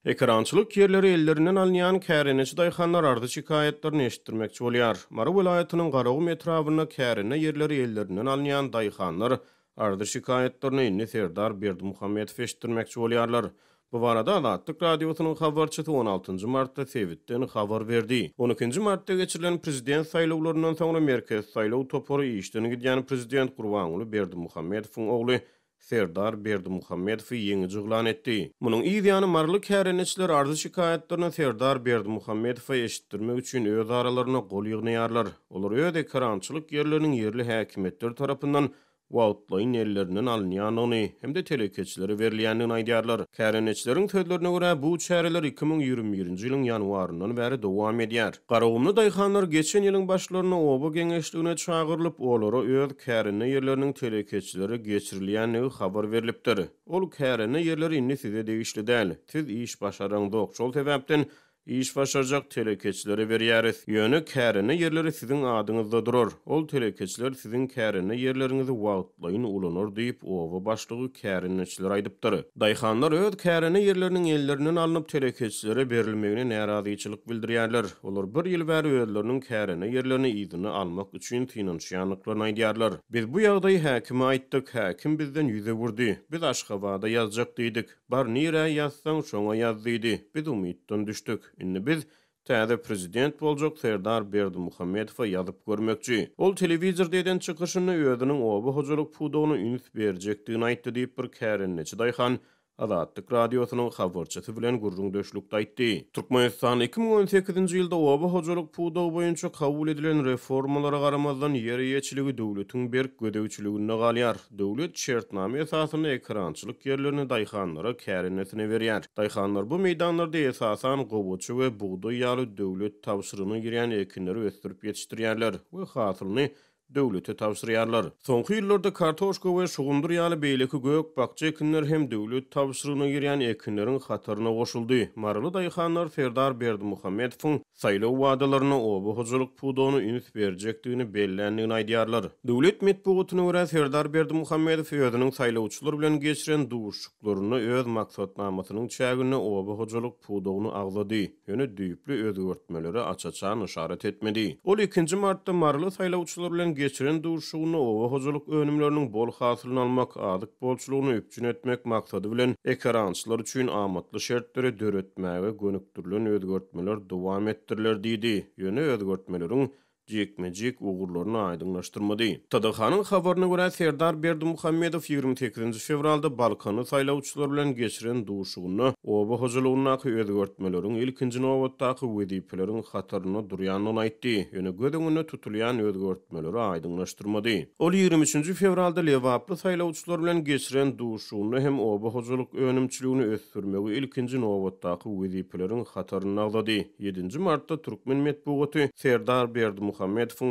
Ekerançylyk ýerleri ellerinden alynýan kärendeçi daýhanlar arzy-şikaýatlaryny eşitdirmekçi bolýar. Mary welaýatynyň Garagum etrabynda kärende ýerleri ellerinden alynýan daýhanlar arzy-şikaýatlaryny indi Serdar Berdimuhamedow eşitdirmekçi bolýarlar. Bu barada Azatlyk Radiosynyň habarçysy on altynjy martda sebitden habar berdi. On ikinji martda geçirilen prezident saýlawlaryndan soňra Merkezi saýlaw topary işden gidýän prezident Gurbanguly Berdimuhamedowyň ogly Serdar Berdimuhamedowy ýeňiji yglan etdi. Munuň yz ýany maryly kärendeçiler arzy-şikaýatlaryny Serdar Berdimuhamedowa eşitdirmek üçin öz aralarynda gol ýygnaýarlar. Olar öz ekerançylyk ýerleriniň ýerli häkimiýetler tarapyndan wagtlaýyn ellerinden alynýandygyny hem-de telekeçilere berilýändigini aýdýarlar. Kärendeçileriň sözlerine görä, bu çäreler 2021-nji ýylyň ýanwaryndan bäri dowam edýär. Garagumly daýhanlar geçen ýylyň başlarynda oba geňeşligine çagyrylyp, olara öz kärende ýerleriniň telekeçilere geçirilýändigi habar berlipdir. Ol kärende ýerleri indi size degişli däl. Siz iş başaraňzok, şol sebäpden iş başarjak telekeçilere berýäris. Ýöne kärende ýerleri siziň adyňyzda durar. Ol telekeçiler siziň kärende ýerleriňizi wagtlaýyn ulanar diýip, oba başlygy kärendeçilere aýdypdyr. Daýhanlar öz kärende ýerleriniň ellerinden alnyp telekeçilere berilmegine närazyçylyk bildirýärler. Olar bir ýyl bäri özleriniň kärende ýerlerini yzyna almak üçin synanyşýandyklaryny aýdýarlar. Biz bu ýagdaýy häkime aýtdyk, häkim bizden ýüz öwürdi. Biz Aşgabada ýazjak diýdik. Bar nirä ýazsaň şoňa ýaz diýdi. Biz umytdan düşdük. Indi biz Täze prezident boljak Serdar Berdimuhamedowa ýazyp görmekçi. Ol telewizorda eden çykyşynda özüniň oba hojalyk pudagyna üns berjekdigini aýtdy diýip, bir kärendeçi daýhan Azatlyk Radiosynyň habarçysy bilen gürrüňdeşlikde aýtdy. Türkmenistan 2018-nji ýylda oba hojalyk pudagy boýunça kabul edilen reformalara garamazdan, ýer eýeçiligi döwletiň berk gözegçiliginde galýar. Döwlet şertnama esasynda ekerançylyk ýerlerini daýhanlara kärendesine berýär. Daýhanlar bu meýdanlarda esasan gowaça we bugdaý ýaly döwlet tabşyrygyna girýän ekinleri ösdürip ýetişdirýärler we hasylyny döwlete tabşyrýarlar. Soňky ýyllarda kartoşka we şugundyr ýaly beýleki gök-bakja ekinler hem döwlet tabşyrygyna girýän ekinleriň hataryna goşuldy. Maryly daýhanlar Serdar Berdimuhamedowyň saýlaw wadalarynda oba hojalyk pudagyna üns berjekdigini belländigini aýdýarlar. Döwlet metbugatyna görä, Serdar Berdimuhamedow özüniň saýlawçylar bilen geçiren duşuşyklarynda öz maksatnamasynyň çäginde oba hojalyk pudagyny agzady, ýöne düýpli özgertmelere aç-açan yşarat etmedi. Ol ikinji martda maryly saýlawçylar bilen geçiren duşuşygynda oba hojalyk önümleriniň bol hasylyny almak, azyk bolçulygyny üpjün etmek maksady bilen ekerançylar üçin amatly şertleri döretmäge gönükdirilen özgertmeler dowam etdiriler diýdi, ýöne özgertmeleriň jikme-jik ugurlaryny aýdyňlaşdyrmady. TDH-nyň habaryna görä, Serdar Berdimuhamedow 28-nji fewralda balkanly saýlawçylar bilen geçiren duşugynda oba hojalygyndaky özgertmeleriň ilkinji nobatdaky wezipeleriň hatarynda durýandygyny aýtdy, ýöne göz öňünde tutulýan özgertmeleri aýdyňlaşdyrmady. Ol 23-nji fewralda lebaply saýlawçylar bilen geçiren duşuşygynda hem oba hojalyk önümçiligini ösdürmegi ilkinji nobatdaky wezipeleriň hatarynda agzady. Ýedinji martda türkmen metbugaty Serdar Berdimuhamedowyň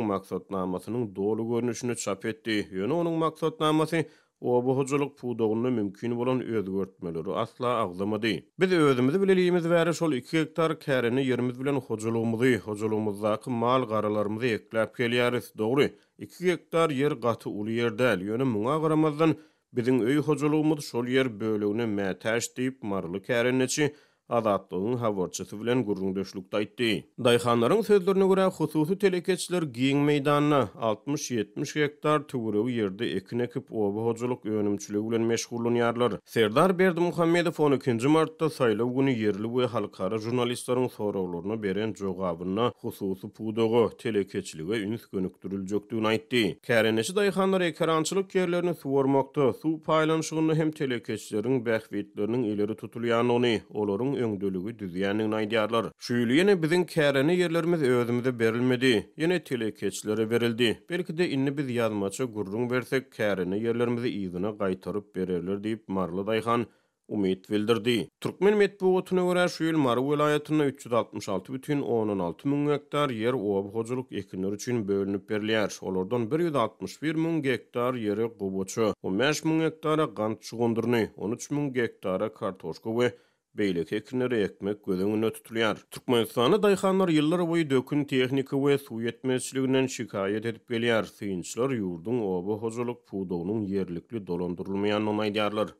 maksatnamasynyň doly görnüşini çap etdi, ýöne onuň maksatnamasy oba hojalyk pudagynda mümkin bolan özgertmeleri asla agzamady. Biz özümizi bilelimiz bäri şol iki gektar kärende ýerimiz bilen hojalygymyzy, hojalygymyzdaky mal-garalarymyzy ekläp gelýäris. Dogry, iki gektar ýer gaty uly ýer däl, ýöne muňa garamazdan, biziň öý hojalygymyz şol ýer bölegine mätäç diýip, maryly kärendeçi Azatlygyň habarçysy bilen gürrüňdeşlikde aýtdy. Daýhanlaryň sözlerine görä, hususy telekeçiler giň meýdanda, 60-70 gektar töweregi ýerde ekin ekip, oba hojalyk önümçiligi bilen meşgullanýarlar. Serdar Berdimuhamedow on ikinji martda saýlaw güni ýerli we halkara žurnalistleriň soraglaryna beren jogabynda hususy pudaga, telekeçilige üns gönükdiriljekdigini aýtdy. Kärendeçi daýhanlar ekerançylyk ýerlerini suwarmakda, suw paýlanyşygynda hem telekeçileriň bähbitleriniň ileri tutulýandygyny, olaryň öňdeligi düzýändigini aýdýarlar. Şu ýyl ýene biziň kärende ýerlerimiz özümize berilmedi, ýene telekeçilere berildi. Belki-de, indi biz ýazmaça gürrüň bersek, kärende ýerlerimizi yzyna gaýtaryp bererler diýip, maryly daýhan umyt bildirdi. Türkmen metbugatyna görä, şu ýyl Mary welaýatynda 366 bütin ondan alty müň gektar ýer oba hojalyk ekinleri üçin bölünip berilýär. Olardan 161 müň gektar ýere gowaça, 15 müň gektara gant şugundyryny, 13 müň gektara kartoşka we beýleki ekinleri ekmek göz öňünde tutulýar. Türkmenistanda daýhanlar ýyllarboýy dökün tehnika we suw ýetmezçiliginden şikaýat edip gelýär. Synçylar ýurduň oba hojalyk pudagynyň ýerlikli dolandyrylmaýandygyny aýdýarlar.